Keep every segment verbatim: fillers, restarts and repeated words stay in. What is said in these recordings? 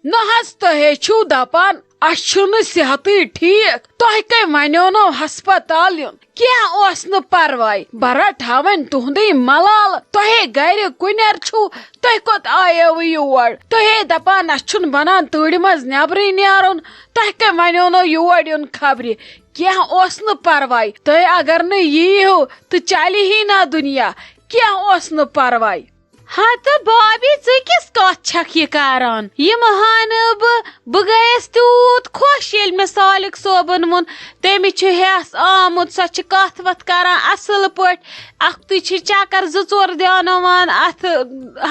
نہ حظ، تۄہے چھِو دپان اسہِ چھُنہٕ صحتٕے ٹھیٖک، تۄہہِ کٔمۍ ونیونو ہسپتال یُن؟ کینٛہہ اوس نہٕ پرواے، بہٕ رٹہٕ ہا وۄنۍ تُہُنٛدُے ملالہٕ۔ تۄہے گرِ کُنٮ۪ر چھِو، تُہۍ کوٚت آییوٕ یور؟ تُہے دپان اسہِ چھُنہٕ بنان تۭرِ منٛز نٮ۪برٕے نیرُن، تۄہہِ کٔمۍ ونیونو یور یُن خبرِ؟ کینٛہہ اوس نہٕ پرواے، تُہۍ اگر نہٕ ییٖہِو تہٕ چلہِ ہی نہ دُنیا، کینٛہہ اوس نہٕ پرواے۔ ہتہٕ بابی، ژٕ کِژھ کتھ چھکھ یہِ کران؟ یِم ہا نہٕ بہٕ، بہٕ گٔیس تیوٗت خۄش ییٚلہِ مےٚ سالِک صٲبن ووٚن، تٔمِس چھُ ہٮ۪س آمُت، سۄ چھِ کتھ وتھ کران اصل پٲٹھۍ۔ اکھتُے چھِ چکر زٕ ژور دیاناوان اتھ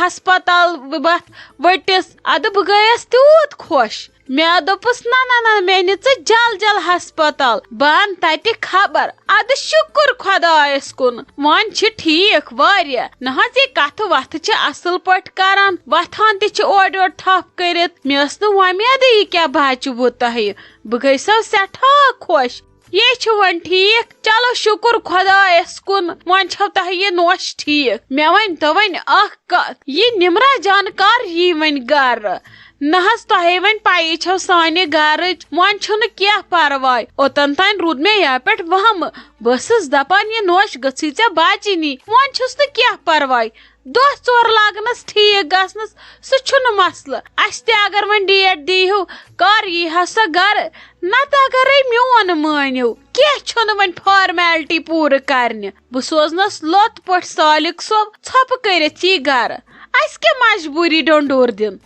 ہسپتال وتھ ؤٹِس۔ ادٕ بہٕ گٔیس تیوٗت خۄش۔ مےٚ دوٚپُس، "نہ، نہ، نہ، مےٚ نہِ ژٕ جل جل ہسپتال، بہٕ انہٕ تتہِ خبر۔" ادٕ شُکر خۄدایس کُن، وۄنۍ چھِ ٹھیٖک واریاہ۔ نہ حظ، یہِ کتھٕ وتھٕ چھِ اصل پٲٹھۍ کران، وتھان تہِ چھِ اورٕ یورٕ تھپھ کٔرِتھ۔ مےٚ ٲس نہٕ وۄمیدٕے یہِ کیٛاہ بچہِ وُت تۄہہِ۔ بہٕ گٔیسو سٮ۪ٹھاہ خۄش۔ یے چھُ وۄنۍ ٹھیٖک۔ چلو شُکر خۄدایس کُن، وۄنۍ چھو تۄہہِ یہِ نوش ٹھیٖک۔ مےٚ ؤنۍ تو وۄنۍ اکھ کتھ، یہِ نمرہ جان کر یی وۄنۍ گرٕ؟ نہ حظ، تۄہے وۄنۍ پَیی چھو سانہِ گرٕچ، وۄنۍ چھُنہٕ کینٛہہ پرواے۔ اوٚتن تام روٗد مےٚ یہِ پٮ۪ٹھ وہمہٕ۔ بہٕ ٲسٕس دپان، یہِ نوش گٔژھٕے ژےٚ بچنی، وۄنۍ چھُس نہٕ کینٛہہ پرواے۔ دۄہ ژور لگنس ٹھیٖک گژھنس، سُہ چھُنہٕ مسلہٕ۔ اسہِ تہِ اگر وۄنۍ ڈیٹ دیٖہِو، کر یی ہا سۄ گرٕ؟ نتہٕ اگرے میون مٲنِو، کینٛہہ چھُنہٕ وۄنۍ فارمیلٹی پوٗرٕ کرنہِ۔ بہٕ سوزنس لوٚت پٲٹھۍ سالِک صٲب ژھۄپہٕ کٔرِتھ یی گرٕ۔ اسہِ کیٛاہ مجبوٗری ڈۄنڈور دِن؟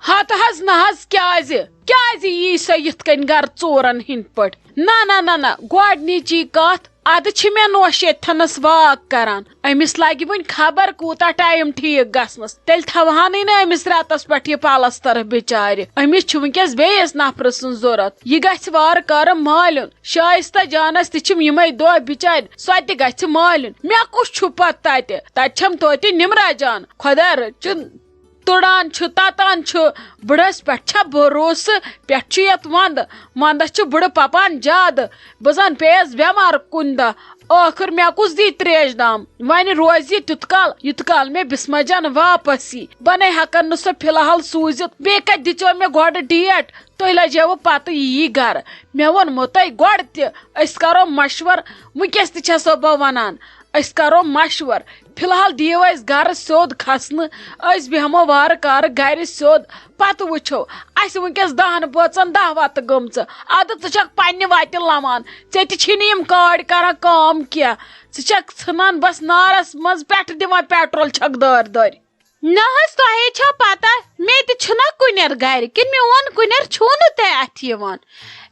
ہتہٕ حظ نہ حظ، کیٛازِ؟ کیٛازِ یی سۄ یِتھ کٔنۍ گرٕ ژورن ہٕنٛدۍ پٲٹھۍ؟ نہ، نہ، نہ، نہ، گۄڈنِچی کتھ، ادٕ چھِ مےٚ نوش ییٚتھنس واک کران۔ أمِس لگہِ وُنہِ خبر کوٗتاہ ٹایم ٹھیٖک گژھنس۔ تیٚلہِ تھاوہانٕے نہٕ أمِس رٮ۪تس پٮ۪ٹھ یہِ پلستر بِچارِ۔ أمِس چھُ وُنکیٚس بیٚیِس نفرٕ سٕنٛز ضروٗرت۔ یہِ گژھِ وارٕ کارٕ مالیُن۔ شایستہ جانس تہِ چھِم یِمے دۄہ بِچارِ، سۄ تہِ گژھِ مالیُن۔ مےٚ کُس چھُ پتہٕ تتہِ؟ تتہِ چھَم توتہِ نمرہ جان۔ خۄدا رٔچھِن۔ تُڑان چھُ، تَتان چھُ، بٕڑَس پٮ۪ٹھ چھا بھروسہٕ؟ پٮ۪ٹھ چھُ یَتھ وَندٕ، وَندَس چھُ بٕڑٕ پَپان زیادٕ۔ بہٕ زَن پیٚیَس بٮ۪مار کُنہِ دۄہ۔ ٲخٕر مےٚ کُس دی ترٛیش دام؟ وۄنۍ روزِ یہِ تیُتھ کال، یُتھ کال مےٚ بِسمہ جان واپس یی۔ بہٕ نے ہٮ۪کَن نہٕ سۄ فی الحال سوٗزِتھ۔ بیٚیہِ کَتہِ دِژیو مےٚ گۄڈٕ ڈیٹ؟ تُہۍ لَجیوٕ پَتہٕ یی گَرٕ۔ مےٚ ووٚنمو تۄہہِ گۄڈٕ تہِ، أسۍ کَرو مَشوَر۔ وٕنکٮ۪س تہِ چھَسو بہٕ وَنان، أسۍ کَرو مَشوَر۔ فی الحال دِیِو اَسہِ گرٕ سیوٚد کھسنہٕ، أسۍ بیٚہمو وارٕ کارٕ گرِ سیوٚد، پتہٕ وٕچھو۔ اَسہِ وٕنکیٚس دَہَن بٲژَن دَہ وَتہٕ گٔمژٕ، اَدٕ ژٕ چھَکھ پننہِ وَتہِ لَمان، ژےٚ تہِ چھی نہٕ یِم کاڑۍ کران کٲم کینٛہہ، ژٕ چھَکھ ژھٕنان بس نارَس منٛز، پٮ۪ٹھٕ دِوان پیٹرول چھَکھ دٲرۍ دٲرۍ۔ نہ حظ، تۄہے چھا پتہ، مےٚ تہِ چھُنہ کُنٮ۪ر گرِ، کِنہٕ میون کُنٮ۪ر چھُو نہٕ تۄہہِ اَتھِ یِوان؟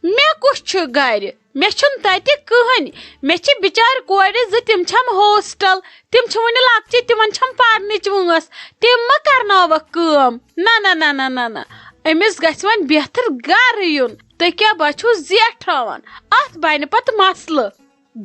مےٚ کُس چھُ گرِ؟ مےٚ چھُنہٕ تَتہِ کٕہٕنۍ۔ مےٚ چھِ بِچارِ کورِ زٕ، تِم چھَم ہوسٹل، تِم چھِ وُنہِ لۄکچہِ، تِمن چھَم پرنٕچ وٲنٛس، تِم مہ کرناوکھ کٲم۔ نہ، نہ، نہ، نہ، نہ، نہ۔ أمِس گژھِ وۄنۍ بہتر گرٕ یُن۔ تُہۍ کیٛاہ بچھِو زیٹھراوان؟ اَتھ بنہِ پتہٕ مسلہٕ۔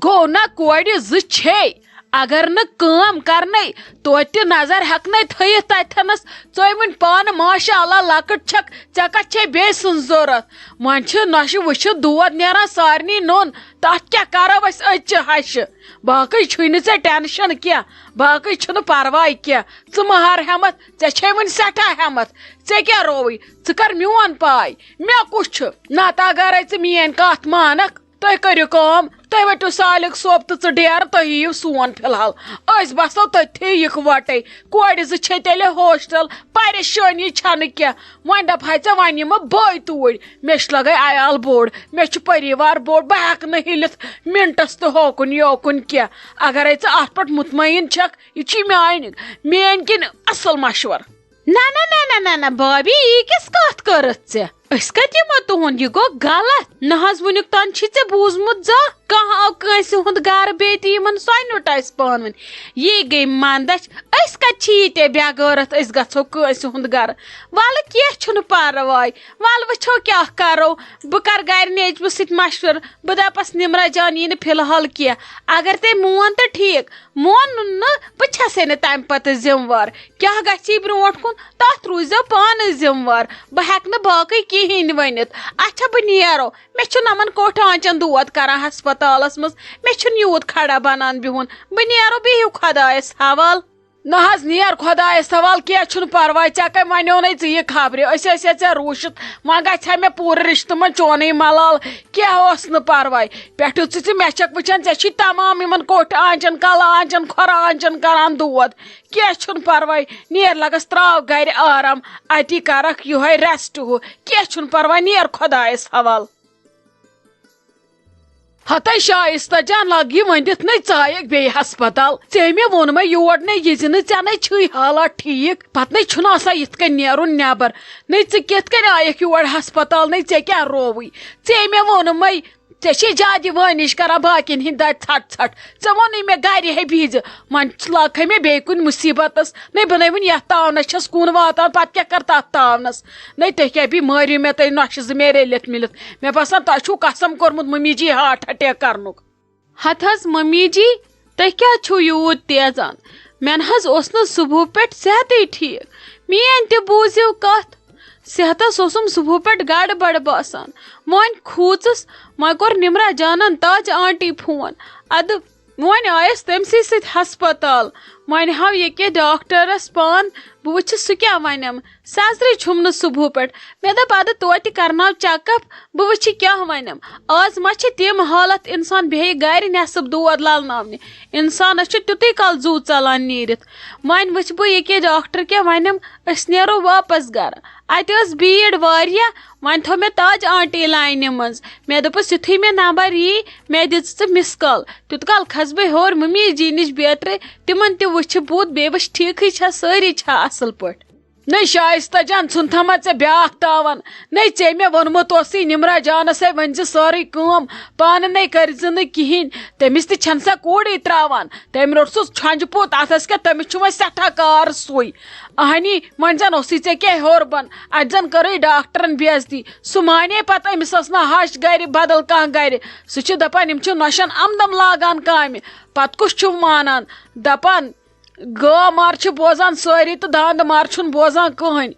گوٚو نہ، کورِ زٕ چھے، اگر نہٕ کٲم کرنے، توتہِ نظر ہٮ۪کنَے تھٲیِتھ تَتھٮ۪نَس۔ ژٕے وٕنۍ پانہٕ ماشاء اللہ لۄکٕٹ چھَکھ، ژےٚ کَتھ چھے بیٚیہِ سٕنٛز ضوٚرَتھ؟ وۄنۍ چھِ نۄشہِ وٕچھِتھ دود نیران سارنٕے نوٚن، تَتھ کیٛاہ کَرو أسۍ أزچہِ ہَشہِ؟ باقٕے چھُے نہٕ ژےٚ ٹٮ۪نشَن کینٛہہ، باقٕے چھُنہٕ پَرواے کینٛہہ۔ ژٕ مہار ہٮ۪مَتھ، ژےٚ چھے وٕنہِ سٮ۪ٹھاہ ہٮ۪مَتھ، ژےٚ کیٛاہ رووُے؟ ژٕ کَر میون پاے، مےٚ کُس چھُ؟ نَتہٕ اگرَے ژٕ میٛٲنۍ کَتھ مانَکھ، تُہۍ کٔرِو کٲم، تُہۍ ؤٹِو سالِک صٲب تہٕ ژٕ ڈیرٕ، تُہۍ یِیِو سون فی الحال۔ أسۍ بسو تٔتھی یِکوَٹَے۔ کورِ زٕ چھے تیٚلہِ ہوسٹل، پریشٲنی چھَنہٕ کینٛہہ۔ وۄنۍ دَپہٕ ہا ژےٚ، وۄنۍ یِمہٕ بٕے توٗرۍ۔ مےٚ چھُ لَگَے عیال بوٚڑ، مےٚ چھُ پٔریوار بوٚڑ، بہٕ ہٮ۪کہٕ نہٕ ہِلِتھ مِنٹَس تہٕ ہوکُن یوکُن کینٛہہ۔ اگرَے ژٕ اَتھ پٮ۪ٹھ مطمئن چھَکھ، یہِ چھُے میٛانہِ، میٛٲنۍ کِنۍ اَصٕل مَشوَرٕ۔ نہ، نہ، نہ، نہ، نہ، نہ، بابی، یی کِژھ کتھ کٔرٕتھ ژےٚ؟ أسۍ کتہِ یِمو تُہُنٛد؟ یہِ گوٚو غلط۔ نہ حظ، وُنیُک تام چھی ژےٚ بوٗزمُت زانٛہہ کانٛہہ آو کٲنٛسہِ ہُنٛد گرٕ بیٚیہِ تہِ یِمن سۄنیُٹ آسہِ پانہٕ ؤنۍ۔ یی گٔے مندچھ۔ أسۍ کتہِ چھِ ییٖتیٛاہ بے غٲرتھ، أسۍ گژھو کٲنٛسہِ ہُنٛد گرٕ؟ ولہٕ، کینٛہہ چھُنہٕ پرواے۔ ولہٕ وٕچھو کیٛاہ کرو۔ بہٕ کرٕ گرِ نیچوِس سۭتۍ مشورٕ۔ بہٕ دپس، نمرہ جان یی نہٕ فی الحال کینٛہہ۔ اگر تٔمۍ مون تہٕ ٹھیٖک، مونُن نہٕ، بہٕ چھسے نہٕ تمہِ پتہٕ ذمہٕ وار۔ کیٛاہ گژھِ برونٛٹھ کُن، تتھ روٗززیو پانہٕ ذمہٕ وار۔ بہٕ ہٮ۪کہٕ نہٕ باقٕے کِہیٖنۍ ؤنِتھ۔ اچھا، بہٕ نیرو۔ مےٚ چھُ نمن کوٚٹھ آنچن دود کران ہسپتالس منٛز۔ مےٚ چھُنہٕ یوٗت کھڑا بنان بِہُن۔ بہٕ نیرو، بِہِو خۄدایس حوال۔ نہ حظ، نیر خۄدایَس حوال، کینٛہہ چھُنہٕ پَرواے، ژےٚ کَمہِ وَنیو نَے ژٕ یہِ خبرِ؟ أسۍ ٲسۍ ژےٚ روٗشِتھ، وۄنۍ گژھِ ہا مےٚ پوٗرٕ رِشتہٕ منٛز چونُے ملال، کینٛہہ اوس نہٕ پَرواے۔ پٮ۪ٹھٕ ژٕ ژٕ مےٚ چھَکھ وٕچھان، ژےٚ چھی تمام یِمَن کوٚٹھۍ آنٛچَن، کَلہٕ آنٛچَن، کھۄرٕ آنٛچَن کَران دود۔ کینٛہہ چھُنہٕ پَرواے، نیر لَگَس ترٛاو گَرِ آرام، اَتی کَرَکھ یِہوٚے rest ہُہ۔ کینٛہہ چھُنہٕ پَرواے، نیر خۄدایَس حوال۔ ہتے شائستہ جان، لگ یہِ ؤنِتھ نَے ژایَکھ بیٚیہِ ہسپتال۔ ژےٚ مےٚ ووٚنمَے یور نَے یہِ زِ نہٕ ژےٚ نَے چھُے حالات ٹھیٖک، پتہٕ نَے چھُنہٕ آسان یِتھ کٔنۍ نیرُن نٮ۪بر۔ نَے ژٕ کِتھ کٔنۍ آیَکھ یور ہسپتال، نَے ژےٚ کیٛاہ رووُے؟ ژےٚ مےٚ ووٚنمَے، ژےٚ چھے زیادٕ یِوٲنِش کران باقین ہِنٛدۍ دادِ ژھٹ ژھٹ۔ ژےٚ ووٚنُے مےٚ گرِ ہے بِہزِ، وۄنۍ لاگکھے مےٚ بیٚیہِ کُنہِ مُصیبتس۔ نَے بہٕ نَے وُنہِ یَتھ تاونس چھَس کُن واتان، پتہٕ کیٛاہ کر تَتھ تاونس؟ نَے تُہۍ کیٛاہ بیٚیہِ مٲرِو مےٚ تُہۍ نۄشہِ زٕ مےٚ رٔلِتھ مِلِتھ؟ مےٚ باسان تۄہہِ چھُو قسم کوٚرمُت مٔمی جی heart attack کرنُک۔ ہتہٕ حظ مٔمی جی، تُہۍ کیٛاہ چھُو یوٗت تیزان؟ مےٚ نہ حظ اوس نہٕ صُبحہٕ پٮ۪ٹھ صحتٕے ٹھیٖک۔ میٛٲنۍ تہِ بوٗزِو کتھ۔ صحتس اوسُم صُبحہٕ پٮ۪ٹھ گڑبڑ باسان۔ وۄنۍ کھوٗژٕس، وۄنۍ کوٚر نمرہ جانن تاج آنٹی فون۔ ادٕ وۄنۍ آیس تٔمسٕے سۭتۍ ہسپتال۔ وۄنۍ ہاو ییٚکیٛاہ ڈاکٹرس پان، بہٕ وٕچھٕ سُہ کیٛاہ ونٮ۪م۔ سیزرٕے چھُم نہٕ صُبحہٕ پٮ۪ٹھ۔ مےٚ دوٚپ، ادٕ توتہِ کرناو check up، بہٕ وٕچھِ کیٛاہ ونٮ۪م۔ آز ما چھِ تِم حالت، انسان بیٚہہِ گرِ نٮ۪صٕب دود للناونہِ؟ انسانس چھُ تیُتُے کال زُو ژلان نیٖرِتھ۔ وۄنۍ وٕچھِ بہٕ ییٚکیٛاہ ڈاکٹر کیٛاہ ونٮ۪م۔ أسۍ نیرو واپس گرٕ۔ اتہِ ٲس بیٖڑ واریاہ، وۄنۍ تھوٚو مےٚ تاج آنٹی لاینہِ منٛز۔ مےٚ دوٚپُس، یُتھُے مےٚ نمبر یی، مےٚ دِژ ژٕ miss call۔ تیُت کال کھس بہٕ ہیوٚر مٔمی جی نِش بیترِ، تِمن تہِ وٕچھِ بُتھ، بیٚیہِ وٕچھ ٹھیٖکھٕے چھا، سٲری چھا اصل پٲٹھۍ۔ نَے شائستہ جان، ژھُن تھامَتھ ژےٚ بیٛاکھ تاوَن۔ نَے ژےٚ مےٚ ووٚنمُت اوسُے نِمرا جانَس ہے ؤنۍ زِ سٲرٕے کٲم، پانہٕ نَے کٔرۍ زِ نہٕ کِہیٖنۍ۔ تٔمِس تہِ چھَنہٕ سۄ کوٗرٕے ترٛاوان۔ تٔمۍ روٚٹ سُہ ژھۄنٛجہِ پوٚت، اَتھَس کیٛاہ، تٔمِس چھُ وۄنۍ سٮ۪ٹھاہ کار سُے۔ اَہنی، وۄنۍ زَن اوسُے ژےٚ کیٛاہ ہیوٚر بۄن، اَتہِ زَن کٔرٕے ڈاکٹرَن بے عزتی۔ سُہ مانے پَتہٕ أمِس ٲس نہ ہَش گَرِ، بدل کانٛہہ گَرِ۔ سُہ چھُ دَپان، یِم چھِ نۄشَن اَمدَم لاگان کامہِ۔ پَتہٕ کُس چھُ مانان؟ دَپان، گٲو مَر چھِ بوزان سٲری تہٕ داند مَر چھُنہٕ بوزان کٕہٕنۍ۔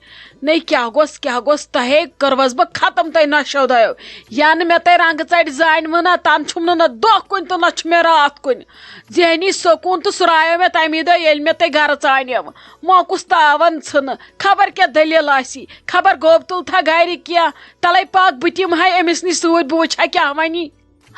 نَے کیٛاہ گوٚژھ، کیٛاہ گوٚژھ، تۄہے کٔروَس بہٕ ختم تۄہہِ نۄشو دۄیو۔ یا نہٕ مےٚ تۄہہِ رنٛگہٕ ژَٹہِ زانہِ وٕنا، تَنہٕ چھُم نہٕ نہ دۄہ کُنہِ تہٕ نہ چھُ مےٚ راتھ کُنہِ۔ ذہنی سکوٗن تہٕ سُرایو مےٚ تَمی دۄہ، ییٚلہِ مےٚ تۄہہِ گَرٕ ژانیو۔ موقُس تاوَن ژھٕنہٕ، خبر کیٛاہ دٔلیٖل آسی، خبر گوٚو تُل تھا گَرِ کینٛہہ۔ تَلَے پَکھ، بہٕ تہِ یِمہٕ ہا أمِس نِش سۭتۍ، بہٕ وٕچھِ ہا کیٛاہ وَنی۔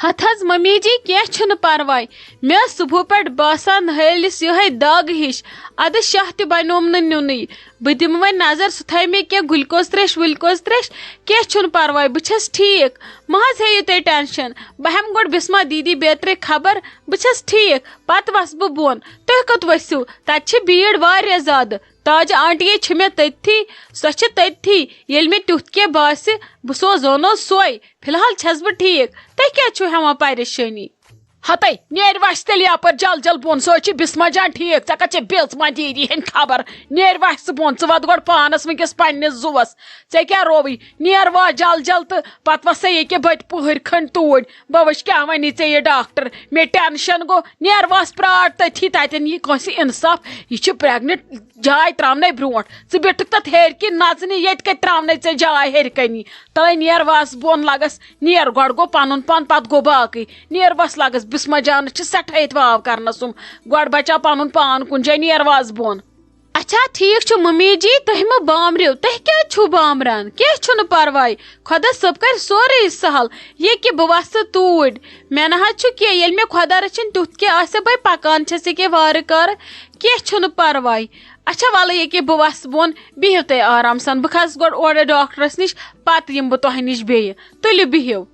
ہتھ حظ ممی جی، کینٛہہ چھُنہٕ پرواے۔ مےٚ ٲس صُبحہٕ پٮ۪ٹھ باسان ہٲلِس یِہوٚے دگ ہِش۔ اَدٕ شاہ تہِ بنیوم نہٕ نیُنٕے۔ بہٕ دِمہٕ وۄنۍ نظر، سُہ تھایہِ مےٚ کینٛہہ گلوکوز ترٛیش وُلکوز ترٛیش۔ کینٛہہ چھُنہٕ پرواے، بہٕ چھَس ٹھیٖک۔ مہ حظ ہیٚیِو تُہۍ ٹٮ۪نشن۔ بہٕ ہٮ۪مہٕ گۄڈٕ بسمہ دیدی بیترِ خبر، بہٕ چھَس ٹھیٖک۔ پتہٕ وَسہٕ بہٕ بۄن۔ تُہۍ کوٚت ؤسِو؟ تَتہِ چھِ بیٖڑ واریاہ زیادٕ۔ تاجہِ آنٹی یے چھِ مےٚ تٔتھی، سۄ چھِ تٔتھی۔ ییٚلہِ مےٚ تیُتھ کینٛہہ باسہِ، بہٕ سوزونو سۄے۔ فی الحال چھَس بہٕ ٹھیٖک۔ تُہۍ کیٛازِ چھِو ہٮ۪وان پریشٲنی؟ ہتے، نیر وَسہِ تیٚلہِ یَپٲرۍ جل جل بۄن۔ سۄ چھِ بسمہ جان ٹھیٖک، ژےٚ کَتہِ چھےٚ بیٚژ ما دیٖدی ہٕنٛدۍ خبر؟ نیر وَسہِ ژٕ بۄن، ژٕ وَتھ گۄڈٕ پانَس وٕنۍکٮ۪س پنٛنِس زُوَس۔ ژےٚ کیٛاہ رووُے؟ نیر وَس جل جل تہٕ پَتہٕ وَسَے ییٚکیٛاہ بٔتۍ پُہٕرۍ کھٔنٛڈۍ توٗرۍ۔ بہٕ وٕچھِ کیٛاہ وَنی ژےٚ یہِ ڈاکٹر۔ مےٚ ٹٮ۪نشَن گوٚو، نیر وَس پرٛار تٔتھی، تَتٮ۪ن یی کٲنٛسہِ اِنصاف۔ یہِ چھِ پرٛٮ۪گنِٹ جاے ترٛاونَے برٛونٛٹھ۔ ژٕ بیٖٹھُکھ تَتھ ہیٚرِ کِنۍ نَژنہِ، ییٚتہِ کَتہِ ترٛاونَے ژےٚ جاے ہیٚرِ کَنی؟ تَلَے نیر وَس بۄن لَگَس۔ نیر، گۄڈٕ گوٚو پَنُن پان، پَتہٕ گوٚو باقٕے۔ نیر وَس لَگَس، بِسمہ جانَس چھِ سٮ۪ٹھاہ ییٚتہِ واو کَرنَس یِم۔ گۄڈٕ بَچاو پَنُن پان کُن جاے، نیر وَس بۄن۔ اچھا، ٹھیٖک چھُ مٔمی جی، تُہۍ مہٕ بامبرِو۔ تُہۍ کیٛازِ چھِو بامبران؟ کینٛہہ چھُنہٕ پَرواے۔ خۄدا صٲب کَرِ سورُے سَہَل۔ یہِ کہِ بہٕ وَسہٕ توٗرۍ۔ مےٚ نہ حظ چھُ کینٛہہ، ییٚلہِ مےٚ خۄدا رٔچھِنۍ تیُتھ کینٛہہ آسہِ، بَے پَکان چھَس ییٚکیٛاہ وارٕ کارٕ۔ کینٛہہ چھُنہٕ پَرواے۔ اچھا، وَلہٕ ییٚکیٛاہ بہٕ وَسہٕ بۄن۔ بِہِو تُہۍ آرام سان، بہٕ کھسہٕ گۄڈٕ اورٕ ڈاکٹرَس نِش، پَتہٕ یِمہٕ بہٕ تۄہہِ نِش بیٚیہِ۔ تُلِو بِہِو۔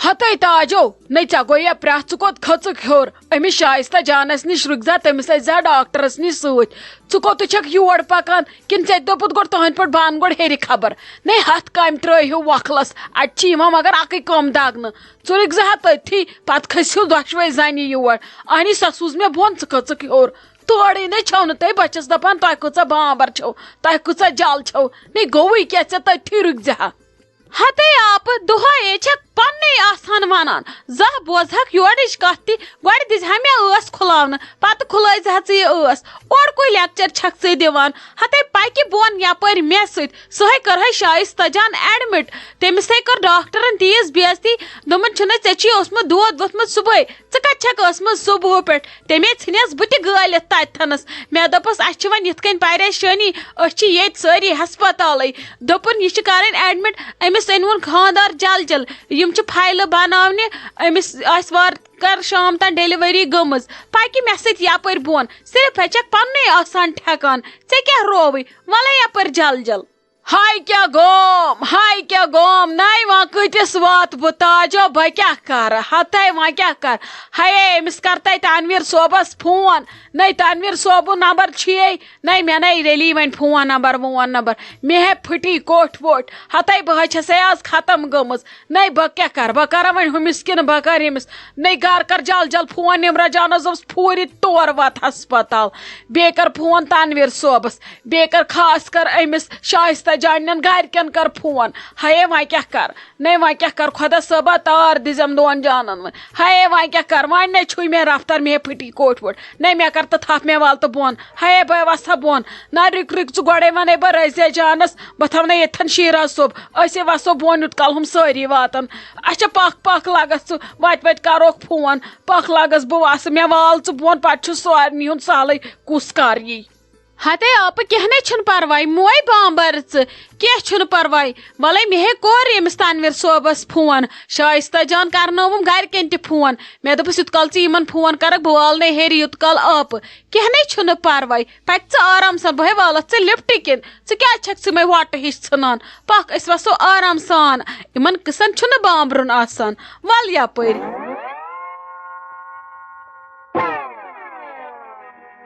ہتے تاجو، نَے ژےٚ گوٚو یا پرٛٮ۪تھ، ژٕ کوٚت کھٔژٕکھ ہیوٚر؟ أمِس شایستہ جانَس نِش رُکزا، تٔمِس ٲسۍ زِ ڈاکٹرَس نِش سۭتۍ۔ ژٕ کوٚتُے چھَکھ یور پَکان؟ کِنہٕ ژےٚ تہِ دوٚپُتھ گۄڈٕ تُہٕنٛدۍ پٲٹھۍ بہٕ اَنہٕ گۄڈٕ ہیٚرِ خبر؟ نَے ہَتھ کامہِ ترٛٲیِو وۄکھلَس، اَتہِ چھِ یِوان مگر اَکٕے کٲم دَگنہٕ۔ ژٕ رُکزِ ہا تٔتھی، پَتہٕ کھٔسِو دۄشوَے زَنہِ یور۔ اَہنی سۄ سوٗز مےٚ بۄن، ژٕ کھٔژٕکھ ہیوٚر۔ تورٕے نَے چھَو نہٕ تُہۍ، بہٕ چھَس دَپان تۄہہِ کۭژاہ بامبر چھَو، تۄہہِ کۭژاہ جَل چھَو۔ نَے گوٚوُے کیٛاہ ژےٚ، تٔتھی رُکزِ ہا۔ ہتے آپہٕ، دۄہے چھکھ پننُے آسان ونان۔ زانٛہہ بوزہکھ یورٕچ کتھ تہِ، گۄڈٕ دِزِ ہا مےٚ ٲس کھُلاونہٕ، پتہٕ کھُلٲوزِ ہا ژٕ یہِ ٲس۔ اوٚڑ کُے لیکچر چھکھ ژٕ دِوان، ہتے پکہِ بۄن یپٲرۍ مےٚ سۭتۍ۔ سۄے کٔرہے شایستہ جان ایڈمٹ۔ تٔمِس ہے کٔر ڈاکٹرن تیٖژ بے عزتی، دوٚپُن، "چھُنہ ژےٚ چھُے اوسمُت دود ووٚتھمُت صبحٲے، ژٕ کتہِ چھکھ ٲسمٕژ صبحہٕ پٮ۪ٹھ؟" تٔمۍ ہے ژھٕنِس بہٕ تہِ گٲلِتھ تتہِ تھنس۔ مےٚ دوٚپُس، "اسہِ چھِ وۄنۍ یِتھ کٔنۍ پریشٲنی، أسۍ چھِ ییٚتہِ سٲری ہسپتالٕے۔" دوٚپُن، "یہِ چھِ کرٕنۍ ایڈمٹ، أمِس أنۍ وُن خاندار جل جل، یِم چھِ فایلہٕ بناونہِ، أمِس آسہِ وارٕ کر شام تام ڈیلیوری گٔمٕژ، پکہِ مےٚ سۭتۍ یپٲرۍ بۄن، صرف ہے چھکھ پننُے آسان ٹھیکان، ژےٚ کیٛاہ رووٕے، وَلَے یپٲرۍ جل جل۔" ہاے کیٛاہ گوم، ہاے کیٛاہ گوم، نَے وۄنۍ کۭتِس واتہٕ بہٕ تاجو، بہٕ کیٛاہ کَرٕ؟ ہَتَے وۄنۍ کیٛاہ کَرٕ؟ ہَے أمِس کَر تَے تَنویٖر صٲبَس فون، نَے تَنویٖر صٲبُن نمبر چھُیے، نَے مےٚ نَے رٔلی وۄنۍ فون نمبر وون نمبر، مےٚ ہے پھٕٹی کوٚٹھۍ ووٚٹھۍ، ہَتَے بہٕ حظ چھَسَے آز ختم گٔمٕژ، نَے بہٕ کیٛاہ کَرٕ؟ بہٕ کَرا وۄنۍ ہُمِس کِنہٕ بہٕ کَرٕ ییٚمِس؟ نَے گَرٕ کَر جل جل فون، نِمرا جانَس دوٚپُس پھوٗرِ تور وات ہسپتال، بیٚیہِ کَر فون تَنویٖر صٲبَس، بیٚیہِ کَر خاص کَر أمِس شایستہ جانٮ۪ن گَرِکٮ۪ن کَر فون۔ ہَے وۄنۍ کیٛاہ کَرٕ؟ نَے وۄنۍ کیٛاہ کَرٕ؟ خۄدا صٲبا تار دِزٮ۪م دۄن جانَن وۄنۍ۔ ہَے وۄنۍ کیٛاہ کَرٕ؟ وۄنۍ نَے چھُے مےٚ رفتار، مےٚ پھٕٹی کوٚٹھۍ ووٚٹھۍ۔ نَے مےٚ کَر تہٕ تھپھ، مےٚ وال تہٕ بۄن۔ ہَے بہٕ وَسہٕ ہا بۄن۔ نہ رُکۍ رُکۍ ژٕ گۄڈَے وَنَے بہٕ رزیا جانَس، بہٕ تھاونَے ییٚتھٮ۪ن شیٖرا صٲب۔ أسۍ ہے وَسو بۄن، یوٗت کال ہُم سٲری واتَن۔ اچھا پَکھ پَکھ لَگَس ژٕ، وَتہِ وَتہِ کَروکھ فون۔ پَکھ لَگَس بہٕ وَسہٕ، مےٚ وال ژٕ بۄن، پَتہٕ چھُ سارنٕے ہُنٛد سہلٕے کُس کَر یی۔ ہتے آپہٕ، کینٛہہ نے چھُنہٕ پرواے، موے بامبر ژٕ، کینٛہہ چھُنہٕ پرواے۔ وَلَے مےٚ ہے کوٚر ییٚمِس تنویر صٲبَس فون، شایستہ جان کرنووُم گرِکٮ۪ن تہِ فون۔ مےٚ دوٚپُس، یُت کال ژٕ یِمن فون کرکھ، بہٕ والہٕ نے ہیٚرِ یُت کال آپہٕ۔ کینٛہہ نے چھُنہٕ پرواے، پَکھ ژٕ آرام سان، بہٕ ہے والَتھ ژٕ لِفٹہٕ کِنۍ۔ ژٕ کیٛازِ چھَکھ ژٕ مےٚ وۄٹہٕ ہِش ژھٕنان؟ پَکھ، أسۍ وَسو آرام سان۔ یِمن قٕصن چھُنہٕ بامبرُن آسان۔ وَل یَپٲرۍ۔